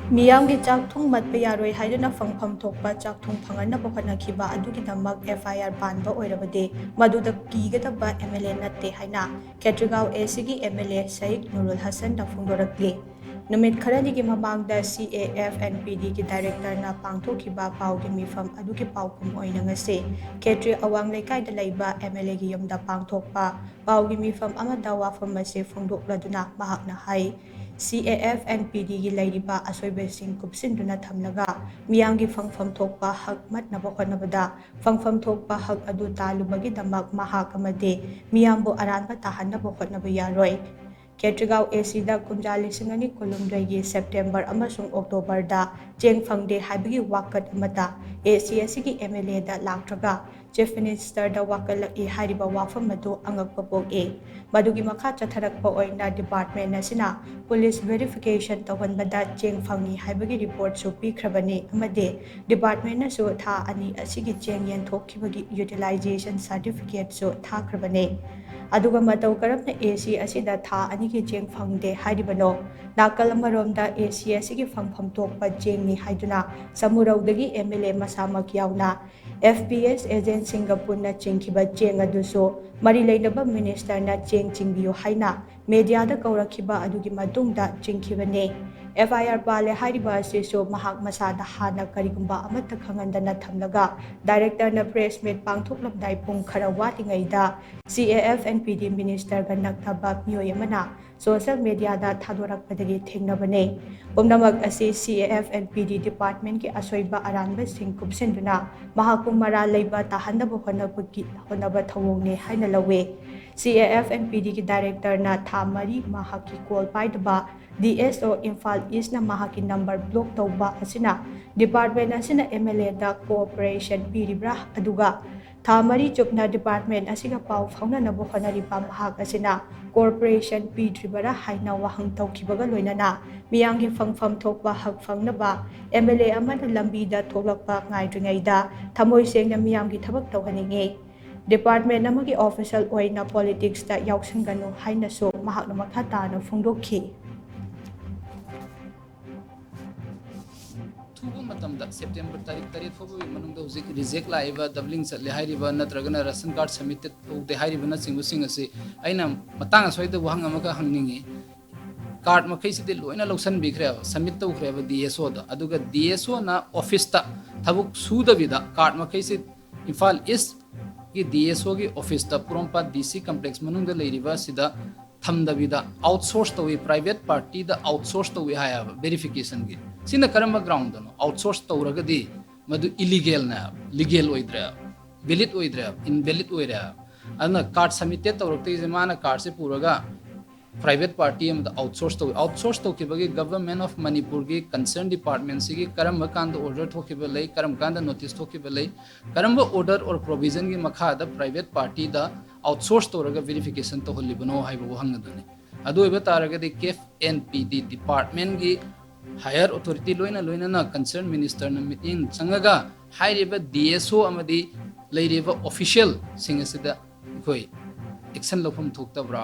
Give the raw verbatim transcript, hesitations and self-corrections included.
ꯃꯤꯌꯥꯝꯒꯤ ꯆꯥꯛ ꯊꯣꯡ ꯃꯠꯄ ꯌꯥꯔꯣꯏ ꯍꯥꯏꯗꯨꯅ ꯐꯪꯐꯝ ꯊꯣꯛꯄ ꯆꯥꯛ ꯊꯣꯡ ꯐꯪꯍꯟꯅꯕ ꯍꯣꯠꯅꯈꯤꯕ ꯑꯗꯨꯒꯤꯗꯃꯛ F I R ꯄꯥꯟꯕ ꯑꯣꯏꯔꯕꯗꯤ ꯃꯗꯨꯗ ꯀꯤꯒꯗꯕ M L A ꯅꯠꯇꯦ ꯍꯥꯏꯅ ꯈꯦꯇ꯭ꯔꯤꯒꯥꯎ A C ꯒꯤ M L A ꯁꯌꯤꯗ ꯅꯨꯔꯨꯜ ꯍꯁꯟꯅ ꯐꯣꯡꯗꯣꯔꯛꯂꯤ꯫ ꯅꯨꯃꯤꯠ ꯈꯔꯅꯤꯒꯤ ꯃꯃꯥꯡꯗ C A F N P D ꯒꯤ director ꯅ ꯄꯥꯡꯊꯣꯛꯈꯤꯕ ꯄꯥꯎꯒꯤ ꯃꯤꯐꯝ ꯑꯗꯨꯒꯤ ꯄꯥꯎꯈꯨꯝ ꯑꯣꯏꯅ ꯉꯁꯤ ꯈꯦꯇ꯭ꯔꯤ ꯑꯋꯥꯡ ꯂꯩꯀꯥꯏꯗ ꯂꯩꯕ M L A ꯒꯤ ꯌꯨꯝꯗ ꯄꯥꯡꯊꯣꯛꯄ ꯄꯥꯎꯒꯤ ꯃꯤꯐꯝ ꯑꯃꯗ ꯋꯥꯐꯝ ꯑꯁꯤ ꯐꯣꯡꯗꯣꯛꯂꯗꯨꯅ ꯃꯍꯥꯛꯅ ꯍꯥꯏ, C A F N P D ꯒꯤ ꯂꯩꯔꯤꯕ ꯑꯁꯣꯏꯕꯁꯤꯡ ꯀꯨꯞꯁꯤꯟꯗꯨꯅ ꯊꯝꯂꯒ ꯃꯤꯌꯥꯝꯒꯤ ꯐꯪꯐꯝ ꯊꯣꯛꯄ ꯍꯛ ꯃꯠꯅꯕ ꯍꯣꯠꯅꯕꯗ ꯐꯪꯐꯝ ꯊꯣꯛꯄ ꯍꯛ ꯑꯗꯨ ꯇꯥꯜꯂꯨꯕꯒꯤꯗꯃꯛ ꯃꯍꯥꯛ ꯑꯃꯗꯤ ꯃꯤꯌꯥꯝꯕꯨ ꯑꯔꯥꯟꯕ ꯇꯥꯍꯟꯅꯕ ꯍꯣꯠꯅꯕ ꯌꯥꯔꯣꯏ꯫ ꯈꯦꯇ꯭ꯔꯤꯒꯥꯎ A C ꯗ ꯀꯨꯝꯖꯥ ꯂꯤꯁꯤꯡ ꯑꯅꯤ ꯀꯨꯟꯍꯨꯝꯗꯣꯏꯒꯤ September ꯑꯃꯁꯨꯡ October ꯗ ꯆꯦꯡ ꯐꯪꯗꯦ ꯍꯥꯏꯕꯒꯤ ꯋꯥꯀꯠ ꯑꯃꯠꯇ A C ꯑꯁꯤꯒꯤ M L A the ꯂꯥꯛꯇ꯭ꯔꯒ Chief Minister ꯗ ꯋꯥꯀꯠꯂꯛꯏ ꯍꯥꯏꯔꯤꯕ ꯋꯥꯐꯝ ꯑꯗꯨ ꯑꯉꯛꯄ ꯄꯣꯛꯏ꯫ ꯃꯗꯨꯒꯤ ꯃꯈꯥ ꯆꯠꯊꯔꯛꯄ ꯑꯣꯏꯅ department ꯑꯁꯤꯅ police verification ꯇꯧꯍꯟꯕꯗ ꯆꯦꯡ ꯐꯪꯏ ꯍꯥꯏꯕꯒꯤ report ꯁꯨ ꯄꯤꯈ꯭ꯔꯕꯅꯤ ꯑꯃꯗꯤ department ꯅꯁꯨ ꯊꯥ ꯑꯅꯤ ꯑꯁꯤꯒꯤ ꯆꯦꯡ ꯌꯦꯟꯊꯣꯛꯈꯤꯕꯒꯤ utilization certificate ꯁꯨ ꯊꯥꯈ꯭ꯔꯕꯅꯤ꯫ ꯑꯗꯨꯒ ꯃꯇꯧ ꯀꯔꯝꯅ A C ꯑꯁꯤꯗ ꯊꯥ ꯑꯅꯤꯒꯤ ꯆꯦꯡ ꯐꯪꯗꯦ ꯍꯥꯏꯔꯤꯕꯅꯣ? ꯅꯥꯀꯜ ꯑꯃꯔꯣꯝꯗ A C ꯑꯁꯤꯒꯤ ꯐꯪꯐꯝ ꯊꯣꯛꯄ ꯆꯦꯡꯅꯤ ꯍꯥꯏꯗꯨꯅ ꯁꯃꯨꯔꯧꯗꯒꯤ M L A ꯃꯁꯥꯃꯛ ꯌꯥꯎꯅ F P S agent ꯁꯤꯡꯒ ꯄꯨꯟꯅ ꯆꯤꯡꯈꯤꯕ ꯆꯦꯡ ꯑꯗꯨꯁꯨ ꯃꯔꯤ ꯂꯩꯅꯕ minister ꯅ ꯆꯦꯡ ꯆꯤꯡꯕꯤꯌꯨ ꯍꯥꯏꯅ media ꯗ ꯀꯧꯔꯛꯈꯤꯕ ꯑꯗꯨꯒꯤ ꯃꯇꯨꯡꯗ ꯆꯤꯡꯈꯤꯕꯅꯤ꯫ F I R ꯄꯥꯜꯂꯦ ꯍꯥꯏꯔꯤꯕ ꯑꯁꯤꯁꯨ ꯃꯍꯥꯛ ꯃꯁꯥꯗ ꯍꯥꯟꯅ ꯀꯔꯤꯒꯨꯝꯕ ꯑꯃꯠꯇ ꯈꯪꯍꯟꯗꯅ ꯊꯝꯂꯒ director ꯅ press meet ꯄꯥꯡꯊꯣꯛꯂꯝꯗꯥꯏ ꯄꯨꯡ ꯈꯔ ꯋꯥꯠꯂꯤꯉꯩꯗ C A F N P D minister ꯒ ꯅꯛꯅꯕ ꯃꯤꯑꯣꯏ ꯑꯃꯅ social media ꯗ ꯊꯥꯗꯣꯔꯛꯄꯗꯒꯤ ꯊꯦꯡꯅꯕꯅꯤ꯫ ꯄꯨꯝꯅꯃꯛ ꯑꯁꯤ C A F N P D department ꯀꯤ ꯑꯁꯣꯏꯕ ꯑꯔꯥꯟꯕꯁꯤꯡ ꯀꯨꯞꯁꯤꯟꯗꯨꯅ ꯃꯍꯥꯛꯄꯨ ꯃꯔꯥꯜ ꯂꯩꯕ ꯇꯥꯍꯟꯅꯕ ꯍꯣꯠꯅꯕꯒꯤ, ꯍꯣꯠꯅꯕ ꯊꯧꯑꯣꯡꯅꯤ ꯍꯥꯏꯅ ꯂꯧꯏ꯫ C A F N P D ꯒꯤ director ꯅ ꯊꯥ ꯃꯔꯤ ꯃꯍꯥꯛꯀꯤ call ꯄꯥꯏꯗꯕ D S O Imphal East ꯅ ꯃꯍꯥꯛꯀꯤ number block ꯇꯧꯕ ꯑꯁꯤꯅ department ꯑꯁꯤꯅ M L A the cooperation ꯄꯤꯔꯤꯕ꯭ꯔꯥ? ꯑꯗꯨꯒ ꯊꯥ ꯃꯔꯤ ꯆꯨꯞꯅ department ꯑꯁꯤꯒ ꯄꯥꯎ ꯐꯥꯎꯅꯅꯕ ꯍꯣꯠꯅꯔꯤꯕ ꯃꯍꯥꯛ ꯑꯁꯤꯅ cooperation ꯄꯤꯗ꯭ꯔꯤꯕꯔꯥ ꯍꯥꯏꯅ ꯋꯥꯍꯪ ꯇꯧꯈꯤꯕꯒ ꯂꯣꯏꯅꯅ ꯃꯤꯌꯥꯝꯒꯤ ꯐꯪꯐꯝ ꯊꯣꯛꯄ ꯍꯛ ꯐꯪꯅꯕ M L A ꯑꯃꯅ ꯂꯝꯕꯤꯗ ꯊꯣꯛꯂꯛꯄ ꯉꯥꯏꯗ꯭ꯔꯤꯉꯩꯗ ꯊꯃꯣꯏ ꯁꯦꯡꯅ ꯃꯤꯌꯥꯝꯒꯤ ꯊꯕꯛ ꯇꯧꯍꯟꯅꯤꯡꯏ꯫ Department ꯑꯃꯒꯤ official ꯑꯣꯏꯅ politics ꯇ ꯌꯥꯎꯁꯤꯟꯒꯅꯨ ꯍꯥꯏꯅꯁꯨ ꯃꯍꯥꯛꯅ ꯃꯈꯥ ꯇꯥꯅ ꯐꯣꯡꯗꯣꯛꯈꯤ꯫ ꯑꯊꯨꯕ ꯃꯇꯝꯗ ꯁꯦꯞꯇꯦꯝꯕꯔ ꯇꯥꯔꯤꯛ ꯇꯔꯦꯠ ꯐꯥꯎꯕꯒꯤ ꯃꯅꯨꯡꯗ ꯍꯧꯖꯤꯛ ꯔꯤꯖꯦꯛ ꯂꯥꯛꯏꯕ, ꯗꯕ꯭ꯂꯤꯡ ꯆꯠꯂꯦ ꯍꯥꯏꯔꯤꯕ, ꯅꯠꯇ꯭ꯔꯒꯅ ꯔꯦꯁꯟ ꯀꯥꯔꯗ ꯁꯕꯃꯤꯠ ꯇꯧꯗꯦ ꯍꯥꯏꯔꯤꯕꯅꯆꯤꯡꯕꯁꯤꯡ ꯑꯁꯤ ꯑꯩꯅ ꯃꯇꯥꯡ ꯑꯁ꯭ꯋꯥꯏꯗ ꯋꯥꯍꯪ ꯑꯃꯈꯛ ꯍꯪꯅꯤꯡꯉꯤ꯫ ꯀꯥꯔꯗ ꯃꯈꯩꯁꯤꯗꯤ ꯂꯣꯏꯅ ꯂꯧꯁꯤꯟꯕꯤꯈ꯭ꯔꯦꯕ, ꯁꯕꯃꯤꯠ ꯇꯧꯈ꯭ꯔꯦꯕ ꯗꯤ ꯑꯦꯁ ꯑꯣꯗ꯫ ꯑꯗꯨꯒ ꯗꯤ ꯑꯦꯁ ꯑꯣꯅ ꯑꯣꯐꯤꯁꯇ ꯊꯕꯛ ꯁꯨꯗꯕꯤꯗ ꯀꯥꯔꯗ ꯃꯈꯩꯁꯤ ꯏꯝꯐꯥꯜ ꯏꯁꯀꯤ ꯗꯤ ꯑꯦꯁ ꯑꯣꯒꯤ ꯑꯣꯐꯤꯁꯇ, ꯄꯣꯔꯣꯝꯄꯥꯠ ꯗꯤ ꯁꯤ ꯀꯝꯄ꯭ꯂꯦꯛꯁ ꯃꯅꯨꯡꯗ ꯂꯩꯔꯤꯕ ꯑꯁꯤꯗ ꯊꯝꯗꯕꯤꯗ ꯑꯥꯎꯠꯁꯣꯔꯁ ꯇꯧꯏ, ꯄ꯭ꯔꯥꯏꯚꯦꯠ ꯄꯥꯔꯇꯤꯗ ꯑꯥꯎꯠꯁꯣꯔꯁ ꯇꯧꯏ ꯍꯥꯏꯌꯦꯕ ꯚꯦꯔꯤꯐꯤꯀꯦꯁꯟꯒꯤ꯫ ꯁꯤꯅ ꯀꯔꯝꯕ ꯒ꯭ꯔꯥꯎꯟꯗꯅꯣ? ꯑꯥꯎꯠꯁꯣꯔꯁ ꯇꯧꯔꯒꯗꯤ ꯃꯗꯨ ꯏꯂꯤꯒꯦꯜꯅꯦꯕ, ꯂꯤꯒꯦꯜ ꯑꯣꯏꯗ꯭ꯔꯦꯕ, ꯚꯦꯂꯤꯠ ꯑꯣꯏꯗ꯭ꯔꯦꯕ, ꯏꯟꯚꯦꯂꯤꯠ ꯑꯣꯏꯔꯦꯕ꯫ ꯑꯗꯨꯅ ꯀꯥꯔꯗ ꯁꯕꯃꯤꯇꯦꯠ ꯇꯧꯔꯛꯇ꯭ꯔꯤꯁꯦ, ꯃꯥꯅ ꯀꯥꯔꯗꯁꯦ ꯄꯨꯔꯒ ꯄ꯭ꯔꯥꯏꯚꯦꯠ ꯄꯥꯔꯇꯤ ꯑꯃꯗ ꯑꯥꯎꯠꯁꯣꯔꯁ ꯇꯧꯏ꯫ ꯑꯥꯎꯠꯁꯣꯔꯁ ꯇꯧꯈꯤꯕꯒꯤ ꯒꯚꯔꯟꯃꯦꯟ ꯑꯣꯐ ꯃꯅꯤꯄꯨꯔꯒꯤ ꯀꯟꯁꯔꯟ ꯗꯤꯄꯥꯔꯠꯃꯦꯟꯁꯤꯒꯤ ꯀꯔꯝꯕ ꯀꯥꯟꯗ ꯑꯣꯔꯗꯔ ꯊꯣꯛꯈꯤꯕ ꯂꯩ, ꯀꯔꯝ ꯀꯥꯟꯗ ꯅꯣꯇꯤꯁ ꯊꯣꯛꯈꯤꯕ ꯂꯩ, ꯀꯔꯝꯕ ꯑꯣꯔꯗꯔ ꯑꯣꯔ ꯄ꯭ꯔꯣꯚꯤꯖꯟꯒꯤ ꯃꯈꯥꯗ ꯄ꯭ꯔꯥꯏꯚꯦꯠ ꯄꯥꯔꯇꯤꯗ ꯑꯥꯎꯠꯁꯣꯔꯁ ꯇꯧꯔꯒ ꯚꯦꯔꯤꯐꯤꯀꯦꯁꯟ ꯇꯧꯍꯜꯂꯤꯕꯅꯣ ꯍꯥꯏꯕ ꯋꯥꯍꯪ ꯑꯗꯨꯅꯤ꯫ ꯑꯗꯨ ꯑꯣꯏꯕ ꯇꯥꯔꯒꯗꯤ ꯀꯦꯐ ꯑꯦꯟ ꯄꯤ ꯗꯤ ꯗꯤꯄꯥꯔꯠꯃꯦꯟꯒꯤ ꯍꯥꯌꯔ ꯑꯣꯊꯣꯔꯤꯇꯤ ꯂꯣꯏꯅ ꯂꯣꯏꯅꯅ ꯀꯟꯁꯔꯟ ꯃꯤꯅꯤꯁꯇꯔꯅ ꯃꯤꯠꯌꯦꯡ ꯆꯪꯉꯒ ꯍꯥꯏꯔꯤꯕ ꯗꯤ ꯑꯦꯁ ꯑꯣ ꯑꯃꯗꯤ ꯂꯩꯔꯤꯕ ꯑꯣꯐꯤꯁꯤꯌꯦꯜꯁꯤꯡ ꯑꯁꯤꯗ ꯑꯩꯈꯣꯏ ꯑꯦꯛꯁꯟ ꯂꯧꯐꯝ ꯊꯣꯛꯇꯕ꯭ꯔꯥ?